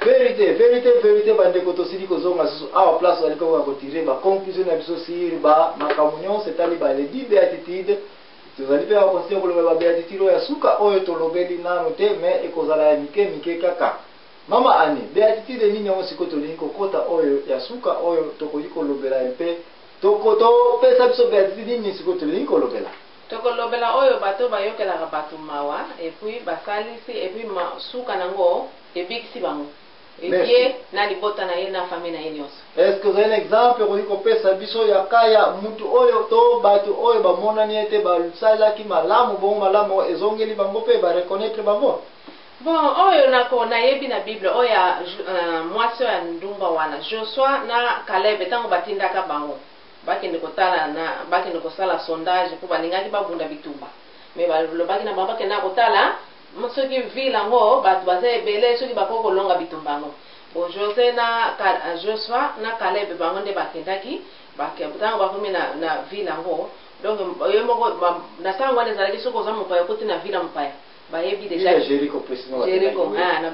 Verite, verite, verite bandeko tosili kozonga susu awa place ozali kokoka kotire ba conclusion na biso sur ba makambo nyonso etali ba les 10 beatitudes. Tozali mpe bakontinue kolobela ba beatitude oyo ya suka oyo tolobeli nano te, mais ekozala ya mike mike kaka. Mama Annie, beatitude nini yango sikoyo tolingi kokota oyo ya suka oyo tokoki kolobela mpe topesa biso beatitude nini sikoyo tolingi kolobela? Tokolobela oyo bato bayokelaka bato mawa et puis basalisi et puis suka nango ebikisi bango. Merci. Ye na libota na ye na famille na ye nyonso. Est-ce que ozali na exemple okoki kopesa biso ya ka ya mutu oyo to bato oyo bamonani ete basalaki malamu, bongo malamu oyo ezongeli bango mpe ba reconnaitre bango? Bon, oyo nako nayebi na Bible oyo ya mwasi oyo ya ndumba wana, Josua na Caleb ntango batindaka bango bakende kotala na bakende kosala sondage mpo balingaki babunda bitumba, mais balobaki na bango bakenda kotala soki ville yango bato baza ebele, soki bakoki kolonga bitumba yango. Bon, José na Josua na Caleb bango nde bakendaki, ntango bakomi na ville yango, donc ye moko na ntango wana ezalaki soki oza mopaya okoti na ville ya mopaya, bayebi Ville ya déjà Jericho précisément. Jericho. Bakendaki, oui. Ah, na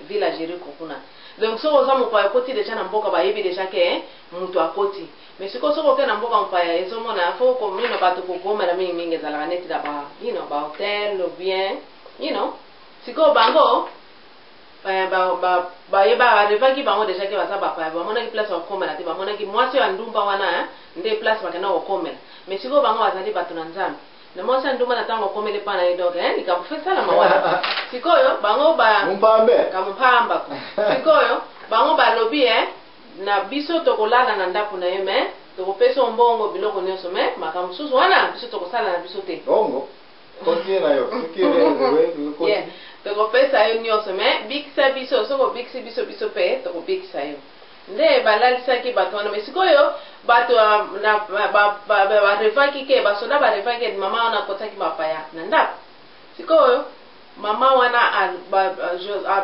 ville ya Jericho kuna. Donc soki oza mopaya okoti déjà na mboka, bayebi déjà ke moto akoti. Mais sikoyo soki okei na mboka mopaya, ezomona fo komina bato kogomela mingimingi ezalaka neti na ba ba hotel ou bien sikoyo bango bayeba barevaki bango déjà ke baza bapaya. Bamonaki place bakomela te, bamonaki mwasi oyo ya ndumba wana, nde place bakenda kokomela. Mais sikoyo bango bazali bato na Nzambe na mwasi ya ndumba na ntango okomeli epa na ye, donc likambo fo esalama wana. Sikoyo bango ba Mumpambe. Kamumpamba ko. Sikoyo bango balobi na biso tokolala na ndako na ye, mais tokopesa yo mbongo, biloko nyonso, mais makambo mosusu wana biso tokosala na biso te. Bongo continue na yo soki continue. Yeah. Tokopesa yo nyonso, mais bikisa biso. Soki obikisi biso, biso mpe tokobikisa yo. Nde balalisaki bato wana. Mais sikoyo bato barevaki ke basoda barevaki ke mama wana akotaki bapaya na ndako. Sikoyo mama wana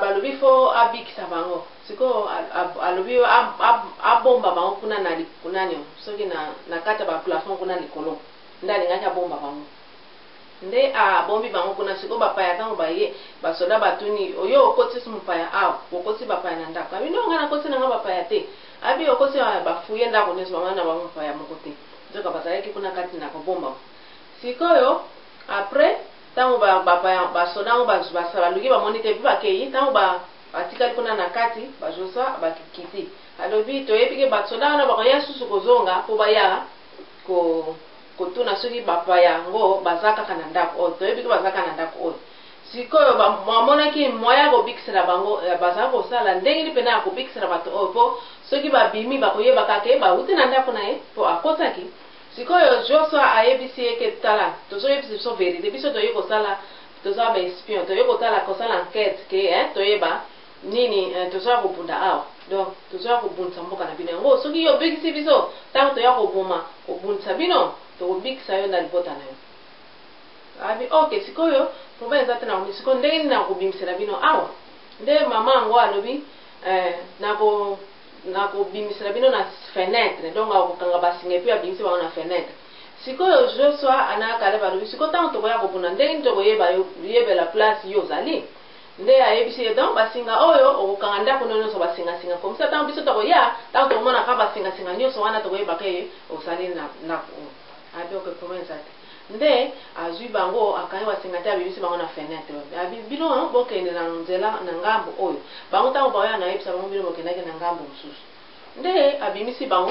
balobi fo abikisa bango. Sikoyo alobi abomba bango kuna na nani, soki na kati ya baplafond kuna likolo nde alingaki abomba bango. Nde abombi bango kuna. Sikoyo bapaya ntango baye, basoda batuni: "Oyo okotisi mopaya awa, okotisi bapaya na ndako?" Abi: "No, ngai nakotisi nanga bapaya te." Abi: "Okotisi." Bafuye ndako nyonso, bamoni na bango mopaya moko te, nzoka bazalaki kuna kati na kobomba. Sikoyo après ntango bapaya basoda yango baluki, bamoni te, mpe bakei. Ntango batikali kuna na kati, bajosa bakiti, alobi: "Toyebi ke basoda wana bakoya susu kozonga mpo baya kotuna soki bapaya yango baza kaka na ndako oyo. Toyebi ke baza kaka na ndako oyo." Sikoyo bamonaki moyen ya kobikisela bango, bazala kosala ndenge nini mpena ya kobikisela bato oyo, mpo soki babimi bakoyeba kaka ye bawuti na ndako na ye mpo akotaki. Sikoyo Josua ayebisi ye ke: "Tala, tozoyebisa biso vérité, biso toye kosala, toza baespion, toye kotala, kosala enquête ke toyeba nini tozoya kobunda awa, donc tozoya kobundisa mboka na bino yango. Soki yo obikisi biso ntango toya koboma kobundisa bino, tokobikisa yo na libota na yo." Abi: "Ok, sikoyo problème eza te." Na sikoyo ndenge nini nakobimisela bino awa? Nde mama yango alobi: "Nakobimisela bino na fenêtre." Donc akokanga basinga et puis abimisi bango na fenêtre. Sikoyo Josua na Kaleb alobi: "Sikoyo ntango tokoya kobunda, ndenge nini tokoyeba yebela place yo ozali?" Nde ayebisi ye: "Donc basinga oyo okokanga ndako no nyonso basingasinga, comme ça ntango biso tokoya, ntango tokomonaka basingasinga nyonso wana, tokoyebaka ye ozali na ndako oyo." Abi: "Ok, problème eza te." Nde azwi bango, akangi basinga te, abimisi bango na fenêtre. Abi: "Bino bokende na nzela na ngambo oyo." Bango ntango baoya, nayebisa bango: "Bino bokendaki na ngambo mosusu." Nde abimisi bango,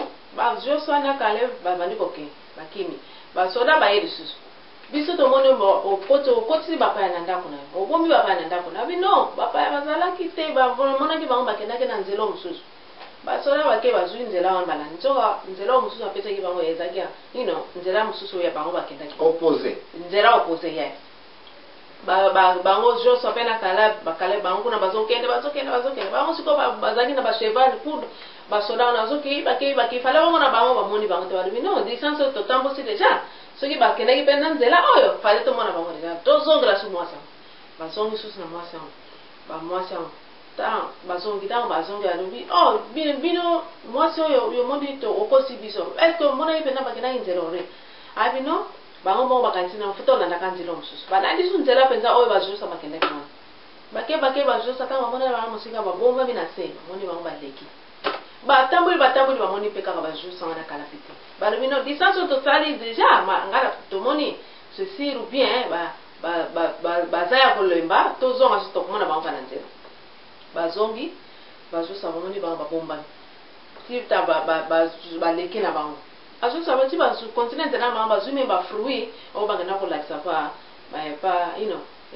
Josua na Kaleb babandi kokende, bakimi. Basoda baye lisusu: "Biso tomoni okotisi bapaya na ndako na yo, obombi bapaya na ndako na yo." Bino bapaya bazalaki te, bamonaki bango bakendaki na nzela mosusu. Basoda bake, bazwi nzela wana, balandi. Nzoka nzela oyo mosusu apesaki bango ezalaki ya nzela mosusu ya bango bakendaki. Opposé. Nzela opposé, yes. Bango Josua mpe na Kaleb bakale bango kuna, bazokende, bazokende, bazokende. Bango sikoyo bazalaki na bacheval poudre. Basoda wana bazokei, bakei, bakei, fale bango na bango bamoni bango te. Balobi: "Non, distance oyo totambosi déjà, soki bakendaki mpe na nzela oyo, fale tomona bango déjà. Tozongela su mwasi yango." Bazongi susu na mwasi yango. Bamwasi yango bazongi, ntango bazongi, alobi: "Oh, bino, bino mwasi oyo yomoni to okosi biso, est ce que omonaki mpenza bakendaki nzela ore?" Abi: "No." Bango moko bakanisi na futa olandaka nzela mosusu, balandi su nzela mpenza oyo bazosa bakendaki wana. Bake, bake, bazosa. Ntango bamoni bango mosika, babombami na se, bamoni bango baleki, batamboli, batamboli, bamoni mpe kaka bazosa wana kala pe te. Balobi: "No, distance oyo tosali déjà, nga tomoni ceci ou bien baza ya kolemba, tozonga so tokomona bango kaka na nzela." Bazongi, bazosa, bamoni bango babombami tita, baleki na bango. Azosa bati, bacontinue nzela na bango, bazwi me bafruit oyo bakenda kolakisa pa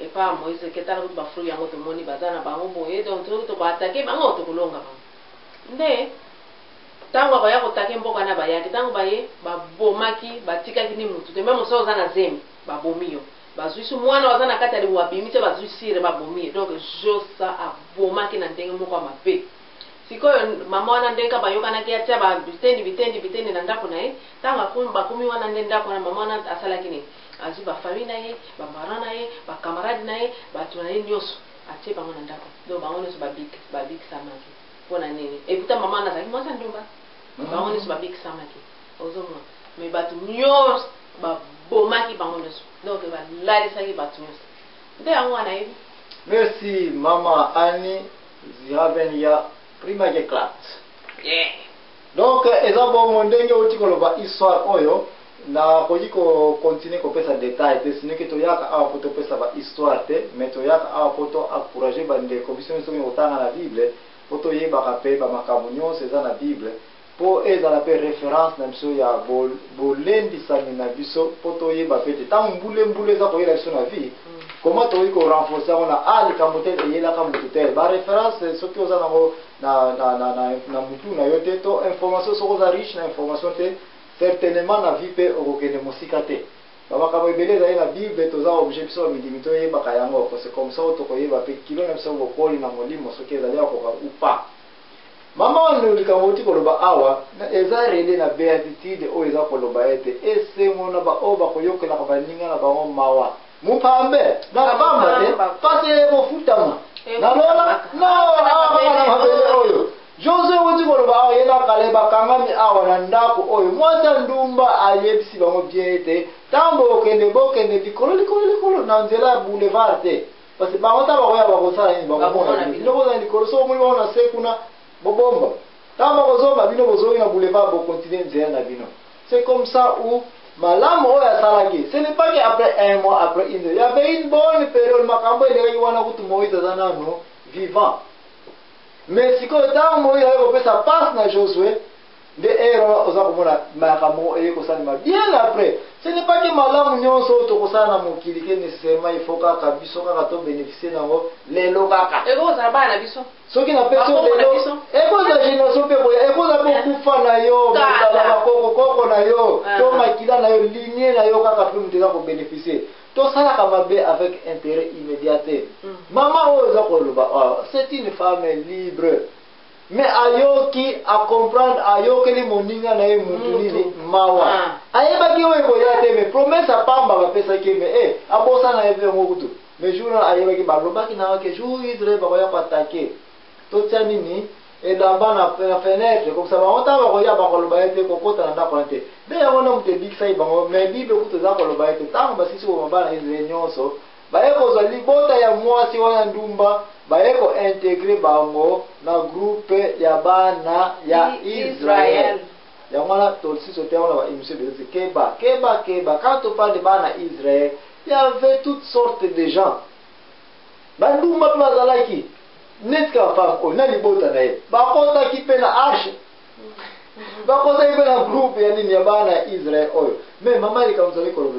epa Moïse ke: "Tala kutu bafruit yango, tomoni baza na bango boye, donc soki tokoattaquer bango, tokolonga bango." Nde ntango akoya koattaquer mboka na bayaki, ntango baye, babomaki, batikaki ni mutu te. Même soki oza na zemi, babomi yo, bazwi so mwana aza na kati ya libumu, abimi te, bazwi sire, babomi ye. Donc Josa abomaki na ndenge moko ya mabe. Sikoyo mama wana, ndenge bayokanaki, atia bitendi, bitendi, bitendi na ndako na ye. Ntango bakomi wana, nde ndako wana, mama wana asalaki nini? Azwi bafamille na ye, baparent na ye, bacamarade na ye, bato na ye nyonso, atie bango na ndako. Donc bango nyonso babikisamaki. Mpona nini? Eputa mama wana azalaki mwasi ya ndumba. Bango nyonso babikisamaki, ozomona. Mais bato nyonso babomaki bango nyonso, donc balalisaki bato nyonso. Nde yango wana yebi. Merci, mama Annie. Sie haben ja prima geklappt. Donc eza bongo ndenge outi koloba histoire oyo. Nakoki kocontinuer kopesa détail te, sinoki toyaka awa mpo topesa bahistoire te, mais toyaka awa mpo to encourager bandeko biso nyonso soki kotanga na Bible, mpo toyebaka mpe bamakambo nyonso eza na Bible, mpo ezala mpe référence na biso ya bolendisami na biso, mpo toyeba mpe te ntango mbule mbule eza koyela biso na vie, comment tokoki korenforcer yango na a likambo te eyelaka motu te. Baréférence, soki oza nango na mutu na yo te, to information, soki oza riche na information te, certainement na vie mpe okokende mosika te. Bamakambo ebele ezali na Bible, toza obligé biso bamindimi toyebaka yango, parce comme ça tokoyeba mpe kilo na biso bokoli na molimo, soki ezali ya koka ou pas. Mama wana, likambo oti koloba awa eza relié na béatitude oyo eza koloba ete esengo na baoyo bakoyokelaka baninga na bango mawa mopambe na pamba te, pasi ekofutama na lola. No, awa kaka na mabele oyo. Josue oti koloba awa, ye na Kale bakangami awa na ndako oyo mwasi ya ndumba ayebisi bango bien ete ntango bokende, bokende likolo, likolo, likolo, na nzela ya boulevard te, parce que bango ntango bakoya, bakosala nini? Bakomona bino bozala likolo. Soki omoni bango na se kuna, bobomba. Ntango bakozonga, bino bozongi na boulevard, bocontinuer nzela na bino. C'est comme ça où malamu oyo asalaki. Ce n'est pas que après un mois, après une, il y avait une bonne période. Makambo elekaki wana kutu Moïse aza nano vivant. Mais sikoyo ntango Moïse aye kopesa passe na Josue, nde ere wana oza komona makambo eye kosalema bien après. Ce n'est pas que malamu nyonso oyo tokosala na mokili ke nécessairement il faut kaka biso kaka tobénéficie nango lelo kaka. Ekozala bana na biso. Soki napesi yo Bakoko na lelo, biso. Ekozala génération mpe koya, ekozala mpe okufa na yo, Kala. motala bakokokoko na yo to Ah. makila na yo, lignée na yo kaka mpe moto eza kobénéficie. Tosalaka mabe avec intérêt immédiat te. Mama oyo eza koloba awa, c'est une femme libre, mais ayoki, acomprendre, ayokeli moninga na ye mutu Mutu. nini mawa. Ayebaki oyo ekoya te, mais promesse apamba bapesaki ye, mais abosana ye mpe yango kutu. Mais jour wana ayebaki, balobaki na ke jour Israel bakoya koattaquer, totia nini? Elamba na fenêtre. Comme ça bango ntango bakoya, bakoloba ye te kokota na ndako wana te. Nde yango nde moto ebikisaki bango. Mais Bible kutu eza koloba ete ntango basisi koboma bana Israel nyonso, baye kozwa libota ya mwasi wana ndumba, baye kointégrer bango na groupe ya bana ya Israel. Israel. Yango wana tosi tote yango na baémission ebele. Keba, keba, keba. Quand on parle de bana Israël, il y avait toutes sortes de gens. Bandumba mpe bazalaki, neti kaka femme oyo na libota na ye bakotaki mpe na arche, bakotaki mpe na groupe ya nini, ya bana ya Israel oyo. Mais mama, likambo tozali koloba.